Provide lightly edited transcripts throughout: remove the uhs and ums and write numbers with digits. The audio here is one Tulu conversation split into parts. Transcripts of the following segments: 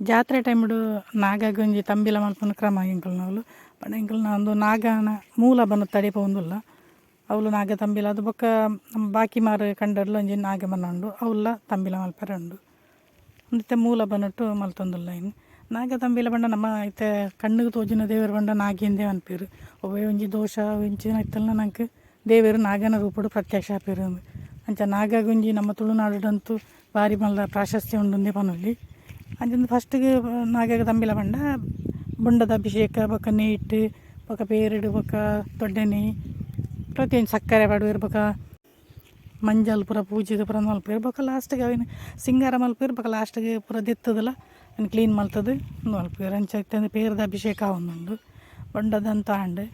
ಜಾತ್ರೆ ಟೈಮ್ಡು ನಾಗಗ್ ಒಂಜಿ ತಂಬಿಲ ಮಲ್ಪುನ ಕ್ರಮ ಎಂಕಲ್ನವ್ಲು. ಪಂಡ ಎಂಕಲ್ನ ಉಂದು ನಾಗನ ಮೂಲ ಬನತ ಪೋವೊಂದುಲ್ಲ. ಅವ್ಲು ನಾಗ ತಂಬಿಲ ಅದು ಬೊಕ್ಕ ಬಾಕಿಮಾರ್ ಕಂಡರ್ಲ ಒಂಜಿ ನಾಗ ಬನ ಉಂಡು, ಅವ್ಲ ತಂಬಿಲ ಮಲ್ಪೆರೆ ಉಂಡು. ಉಂದಿತ್ತೆ ಮೂಲ ಬನೊಟ್ಟು ಮಲ್ತೊಂದುಲ್ಲ ಇನಿ. ನಾಗ ತಂಬಿಲ ಪಂಡ ನಮ್ಮ ಇತ್ತೆ ಕಣ್ಣುಗ್ ತೋಜುನ ದೇವೆರ್ ಪಂಡ ನಾಗೇಂದೇ ಪನ್ಪೆರ್. ಒವ್ವೇ ಒಂಜಿ ದೋಷ ಇಂಚಿನ ಇತ್ತುಂಡ ನಂಕ್ ದೇವೆರ್ ನಾಗನ ರೂಪಡ್ ಪ್ರತ್ಯಕ್ಷ ಆಪೆರ್. ಅಂಚ ನಾಗಗೊಂಜಿ ನಮ್ಮ ತುಳುನಾಡುಡಂತೂ ಬಾರಿ ಮಲ್ಲ ಪ್ರಾಶಸ್ತ್ಯ ಉಂಡುಂದೇ ಪನೊಲಿ. ಅಂಚಿಂದ್ ಫಸ್ಟ್ ಗ್ ನಾಗಗ್ ತಂಬಿಲ ಪಂಡ ಬೊಂಡದ ಅಭಿಷೇಕ ಬೊಕ ನೆಯ್ಟ್ ಬೊಕ ಪೇರ್ಡ್ ಬೊಕ ದೊಡ್ಡನೆ ಪ್ರತಿಯೊಂಜಿ ಸಕ್ಕರೆ ಪಾಡುವೆರ್ ಬೊಕ ಮಂಜಲ್ ಪೂರ ಪೂಜಿದ್ ಪೂರ ಮನ್ಪುವೆರ್ ಬೊಕ ಲಾಸ್ಟ್ ಗ್ ಅವೆನ್ ಸಿಂಗಾರ ಮನ್ಪುವೆರ್ ಬೊಕ ಲಾಸ್ಟ್ ಗ್ ಪೂರ ದೆತ್ತುದುಲ ಅವೆನ್ ಕ್ಲೀನ್ ಮಲ್ತುದು ಉಂದು ಮನ್ಪುವೆರ್ ಅಂಚ ಇತ್ತೆ ಪೇರ್ದ ಅಭಿಷೇಕ ಆವೊಂದುಂಡು ಬೊಂಡದಂತ ಆಂಡ್.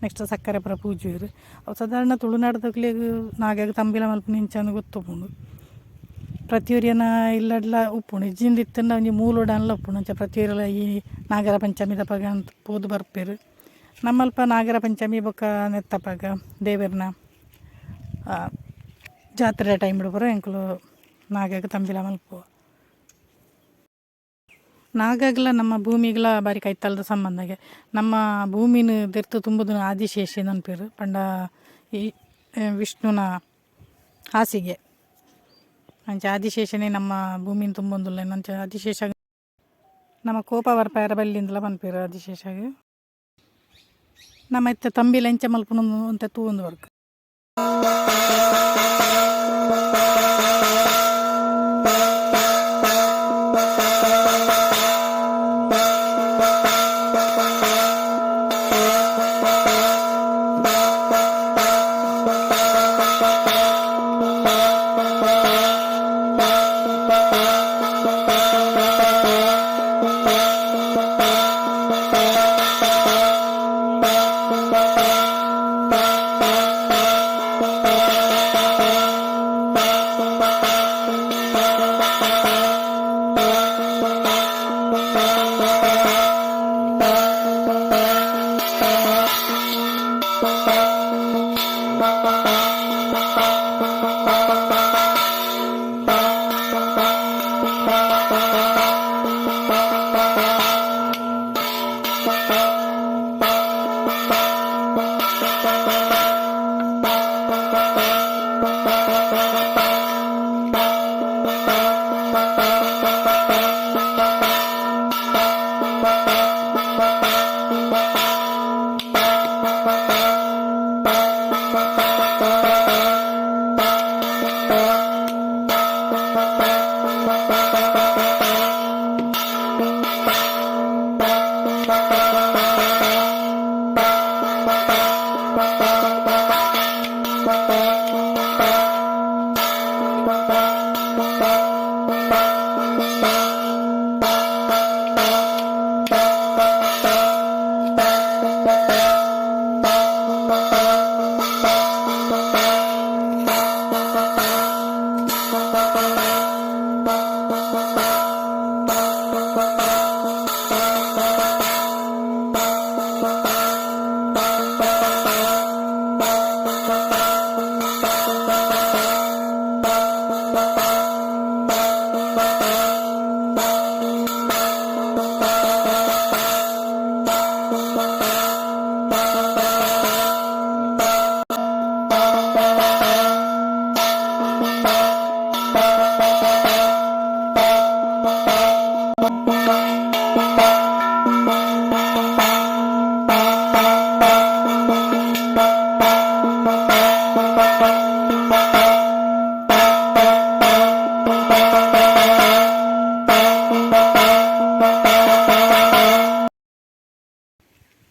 ನೆಕ್ಸ್ಟ್ ಸಕ್ಕರೆ ಪೂರ ಪೂಜುವೆರ್ ಅವು ಸಾಧಾರಣ ತುಳುನಾಡ್ದಕ್ಲೆಗ್ ನಾಗಗ್ ತಂಬಿಲ ಮನ್ಪುನ ಎಂಚಂದ್ ಗೊತ್ತುಪ್ಪುಂಡು. ಪ್ರತಿಯೊರಿಯನ ಇಲ್ಲಡ್ಲ ಉಪ್ಪುಂಡು ಇಜ್ಜಿಂದ್ ಇತ್ತುಂಡ ಒಂಜಿ ಮೂಲೊಡಾಂಡಲ ಉಪ್ಪುಂಡು. ಅಂಚ ಪ್ರತಿಯೊರಿಲ ಈ ನಾಗರ ಪಂಚಮಿದಪಗ ಪೋದು ಬರ್ಪೆರ್. ನಮ್ಮಲ್ಪ ನಾಗರ ಪಂಚಮಿ ಬೊಕ ನೆತ್ತಪಗ ದೇವೆರ್ನ ಜಾತ್ರೆ ಟೈಮ್ ಡು ಪೂರ ಎಂಕುಲು ನಾಗಗ್ ತಂಬಿಲ ಮನ್ಪುವ. ನಾಗಗ್ಲ ನಮ್ಮ ಭೂಮಿಗ್ಲ ಬಾರಿ ಕೈತಲ್ದ ಸಂಬಂಧಗೆ. ನಮ್ಮ ಭೂಮಿನ್ ದೆರ್ತ್ ತುಂಬುದು ಆದಿಶೇಷೆ ಪನ್ಪೆರ್ ಪಂಡ ಈ ವಿಷ್ಣುನ ಹಾಸಿಗೆ. ಅಂಚ ಆದಿಶೇಷನೆ ನಮ್ಮ ಭೂಮಿನ್ ತುಂಬೊಂದುಲ್ಲೆನ ಅಂಚ ಆದಿಶೇಷ ನಮ ಕೋಪ ಬರ್ಪೆರೆ ಬಲ್ಲಿಂದಲ ಪನ್ಪೆರ್ ಆದಿಶೇಷಗ್. ನಮ ಇತ್ತೆ ತಂಬಿಲ ಎಂಚ ಮನ್ಪುನು ಒಂತೆ ತೂವೊಂದು ಬರ್ಕ.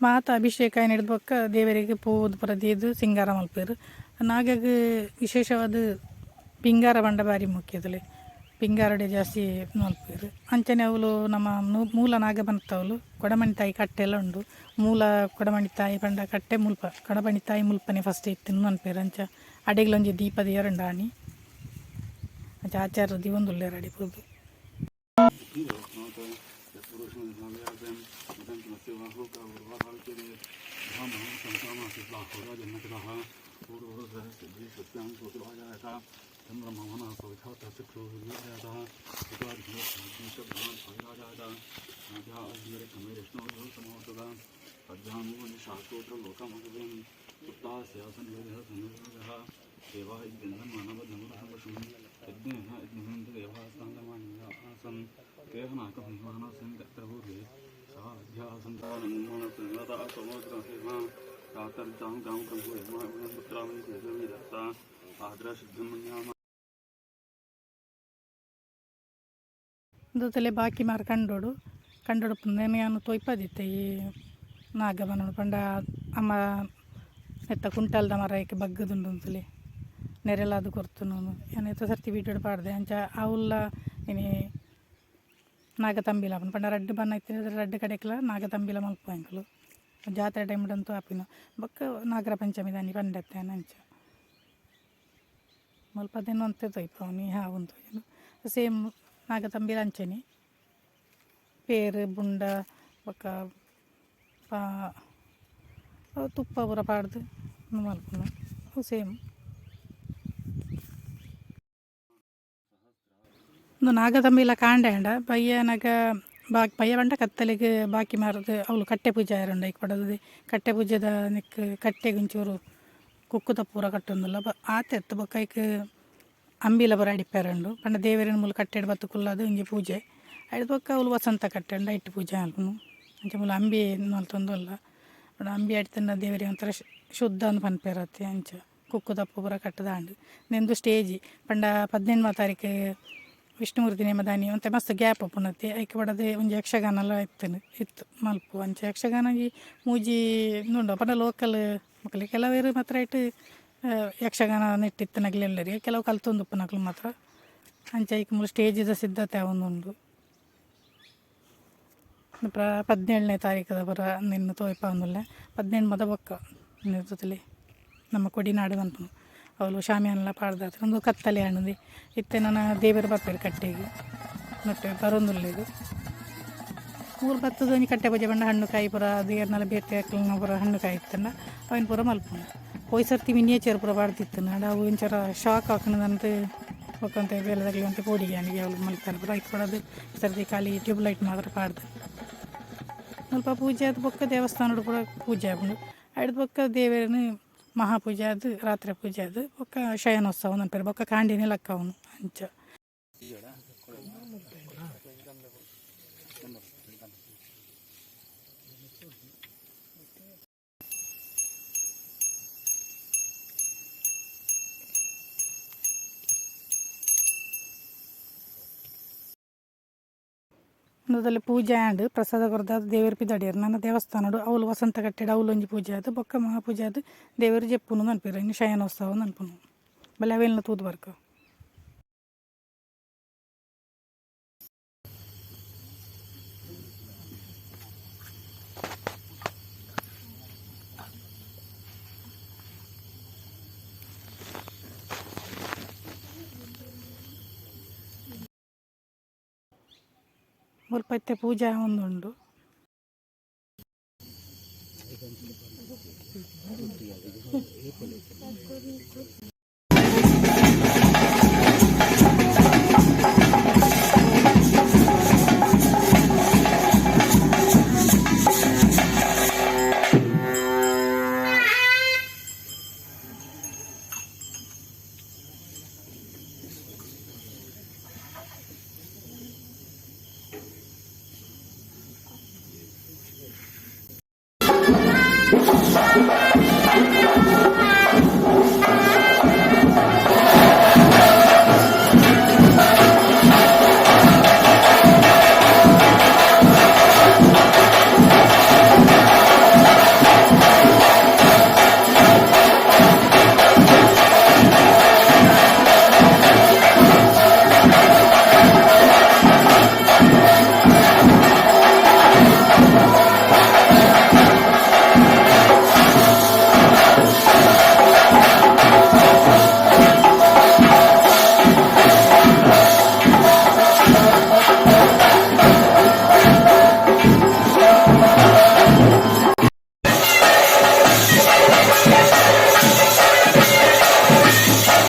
ಮಾತ ಅಭಿಷೇಕ ಆಯಿನೆಡ್ದ್ ಬೊಕ್ಕ ದೇವೆರೆಗ್ ಪೋದು ಪೂರ ದೀದ್ ಸಿಂಗಾರ ಮನ್ಪುವೆರ್. ನಾಗಗ್ ವಿಶೇಷವಾದ್ ಪಿಂಗಾರ ಪಂಡ ಬಾರಿ ಮುಖ್ಯದಲೆ ಪಿಂಗಾರಡೆ ಜಾಸ್ತಿ ಮನ್ಪುವೆರ್. ಅಂಚನೆ ಅವ್ಲು ನಮ್ಮ ಮೂಲ ನಾಗ ಬನತವ್ಲು ಕೊಡಮಣಿತ್ತಾಯ ಕಟ್ಟೆಲ ಉಂಡು. ಮೂಲ ಕೊಡಮಣಿತ್ತಾಯ ಪಂಡ ಕಟ್ಟೆ ಮುಲ್ಪ ಕೊಡಮಣಿತ್ತಾಯ ಮುಲ್ಪನೆ ಫಸ್ಟ್ ಇತ್ತಿನ ಪನ್ಪೆರ್. ಅಂಚ ಅಡೆಗ್ಲ ಒಂಜಿ ದೀಪ ದೀಯೆರೆ ಉಂಡು ಆನಿ. ಅಂಚ ಆಚಾರ್ಯ ದೀವೊಂದುಲ್ಲೆರ್ ಅಡೆ ಪೋದು. ದೋತಲೆ ಬಾಕಿ ಮಾರ್ ಕಂಡೋಡು ಕಂಡೋಡು ಪುಂದೇನು ಯಾನು ತೊಯ್ಪದಿತ್ತೆ ಈ ನಾಗ ಬನ್ನೋಡು ಪಂಡ ಅಮ್ಮ ಎತ್ತ ಕುಂಟಲ್ದ ಮರ ಏಕೆ ಬಗ್ಗದುಂಡು ಅಂತಲೇ ನೆರೆಲಾದು ಕೊರ್ತುನು ಯಾನ್ ಏತ ಸರ್ತಿ ವೀಡಿಯೋಡ್ ಪಾಡ್ದೆ ಅಂಚ ಅವುಲ್ಲ ಇನಿ ನಾಗ ತಂಬಿಲ ಪಂಡ ರಡ್ಡ್ ಬನ್ನ ಇತ್ತಿನ ರಡ್ಡ್ ಕಡೆಕ್ಲ ನಾಗ ತಂಬಿಲ ಮಲ್ಪು ಎಂಕುಲು ಜಾತ್ರೆ ಟೈಮ್ ಅಂತೂ ಆಪಿನ ಬೊಕ್ಕ ನಾಗರ ಪಂಚಮಿ ದಾನಿ ಪಂಡತ್ತೆ ಅಂಚ ಮಲ್ಪ ಒಂತೆ ತೊಯ್ಪವನಿ ಹಾವುಂತು ಸೇಮ್ ನಾಗ ತಂಬಿಲ ಅಂಚನೆ ಪೇರು ಬುಂಡ ಬೊಕ್ಕ ಪಾ ತುಪ್ಪ ಪೂರ ಪಾಡ್ದು ಮಲ್ಪುನು ಅವು ಸೇಮ್. ಉಂದು ನಾಗತಂಬಿಲ ಕಾಂಡೆ ಆಂಡ ಬಯ್ಯನಗ ಬಾಕಿ ಬಯ್ಯ ಪಂಡ ಕತ್ತಲೆಗ್ ಬಾಕಿ ಮಾರ್ದ್ ಅವ್ಲು ಕಟ್ಟೆ ಪೂಜೆ ಆಯೆರೆ ಉಂಡು ಐಕ್ ಪಡೋದು ಕಟ್ಟೆ ಪೂಜೆದ ನೆಕ್ಕ್ ಕಟ್ಟೆಗ್ ಒಂಚೂರು ಕುಕ್ಕುದ ಪೂರ ಕಟ್ಟೊಂದುಲ್ಲ ಆತೆ ಅತ್ತ್ ಬೊಕ್ಕ ಐಕ್ ಅಂಬಿಲ ಪೂರ ಅಡಿಪೆರೆ ಉಂಡು ಪಂಡ ದೇವೆರೆನ್ ಮೂಲು ಕಟ್ಟೆಡ್ ಬತ್ತ್ ಕುಲ್ಲಾದ್ ಒಂಜಿ ಪೂಜೆ ಐಡ್ದ್ ಬೊಕ್ಕ ಅವ್ಲು ವಸಂತ ಕಟ್ಟೆ ಉಂಡು ಐಟ್ ಪೂಜೆ ಮಲ್ಪುನು. ಅಂಚ ಮೂಲು ಅಂಬಿ ಮಲ್ತೊಂದುಲ್ಲ ಪಂಡ ಅಂಬಿ ಅಡಿತ್ಂಡ ದೇವೆರೆಗ್ ಒಂಥರ ಶುದ್ಧ ಅಂದ್ ಪನ್ಪೆರತೆ ಅಂಚ ಕುಕ್ಕುದ ಪೂರ ಕಟ್ಟುದಾಂಡ್. ಉಂದು ಸ್ಟೇಜ್ ಪಂಡ 18 ತಾರೀಕು ವಿಷ್ಣುಮೂರ್ತಿ ನೇಮದಾನಿ ಒಂತೆ ಮಸ್ತ್ ಗ್ಯಾಪ್ ಉಪ್ಪುನತೆ ಐಕ್ ಬೋಡಾದ್ ಒಂಜಿ ಯಕ್ಷಗಾನಲ ಇತ್ತುಂಡು ಇತ್ತು ಮಲ್ಪು ಅಂಚ ಯಕ್ಷಗಾನ ಒಂಜಿ ಮೂಜಿ ಉಂಡು ಪಂಡ ಲೋಕಲ್ ಮೊಕುಲು ಕೆಲವೆರ್ ಮಾತ್ರ ಐಟ್ ಯಕ್ಷಗಾನ ನೆಟ್ ಇತ್ತಿನಕುಲು ಉಲ್ಲೆರ್ ಕೆಲವು ಕಲ್ತೊಂದು ಉಪ್ಪುನಕುಲು ಮಾತ್ರ ಅಂಚ ಐಕ್ ಮೂಲು ಸ್ಟೇಜ್ ದ ಸಿದ್ಧತೆ ಆವೊಂದುಂಡು. 17ನೇ ತಾರೀಕುದ ಪೂರ ನೆನ್ನ್ ತೋಯಿಪಾವೊಂದುಲ್ಲೆ 18 ಮದ ಬೊಕ್ಕ ತೂತಲೆ ನಮ್ಮ ಕೊಡಿನಾಡು ಪನ್ಪುನು ಅವ್ಲು ಶಾಮಿಯಾನಲ ಪಾಡ್ದಾತ ಉಂದು ಕತ್ತಲೆ ಆಂಡ್ ಇತ್ತೆ ನನ ದೇವೆರ್ ಬರ್ಪೆರ್ ಕಟ್ಟೆಗ್ ನೆಟ್ಟ್ ಬರೊಂದುಲ್ಲೆರ್ ಮೂಲು ಬತ್ತುದು ಒಂಜಿ ಕಟ್ಟೆ ಪೂಜೆ ಪಂಡ ಹಣ್ಣು ಕಾಯಿ ಪೂರ ಅದು ಏರ್ನಲ ಬೇತೆ ಅಕ್ಲ್ನ ಪೂರ ಹಣ್ಣು ಕಾಯಿ ಇತ್ತುಂಡ ಅವೆನ್ ಪೂರ ಮಲ್ಪುನು. ಪೋಯಿ ಸರ್ತಿ ಮಿನಿಯೇಚರ್ ಪೂರ ಪಾಡ್ದಿತ್ತುಂಡು ಆಂಡ ಅವು ಒಂಚರ ಶಾಕ್ ಆಪುಂಡು ಬೊಕ ಒಂತೆ ಬೇಲೆದಕ್ಲೆಗ್ ಒಂತೆ ಪೋಡಿಗೆ ಆಂಡ್ ಅವ್ಲು ಮಲ್ಪೆರೆ ಪೂರ ಐಕ್ ಬೋಡಾದ್ ಈ ಸರ್ತಿ ಖಾಲಿ ಟ್ಯೂಬ್ ಲೈಟ್ ಮಾತ್ರ ಪಾಡ್ದ್ ಮುಲ್ಪ ಪೂಜೆ ಆದ್ ಬೊಕ್ಕ ದೇವಸ್ಥಾನಡ್ ಪೂರ ಪೂಜೆ ಆಪುಂಡು. ಐಡ್ದ್ ಬೊಕ್ಕ ದೇವೆರ್ನ್ ಮಹಾಪೂಜೆ ಆದ್ ರಾತ್ರೆ ಪೂಜೆ ಆದ್ ಬೊಕ್ಕ ಶಯನೋತ್ಸವ ಪನ್ಪೆರ್ ಬೊಕ್ಕ ಕಾಂಡೆನೆ ಲಕ್ಕಾವುನು ಅಂಚ. ಉಂದೊದಲೆ ಪೂಜೆ ಆಂಡ್ ಪ್ರಸಾದ ಕೊರ್ದು ದೇವೆರ್ ಪಿದಡಿಯೆರ್ ನನ ದೇವಸ್ಥಾನಡ್ ಅವ್ಲು ವಸಂತ ಕಟ್ಟೆಡ್ ಅವ್ಲು ಒಂಜಿ ಪೂಜೆ ಆದ್ ಬೊಕ್ಕ ಮಹಾಪೂಜೆ ಆದ್ ದೇವೆರ್ ಜೆಪ್ಪುನು ಪನ್ಪೆರ್ ಐನ್ ಶಯನೋತ್ಸವ ಪನ್ಪುನು ಬಲೆ ಅವೆನ್ಲ ತೂದು ಬರ್ಕ. ಮುಲ್ಪ ಇತ್ತೆ ಪೂಜೆ ಆವೊಂದುಂಡು.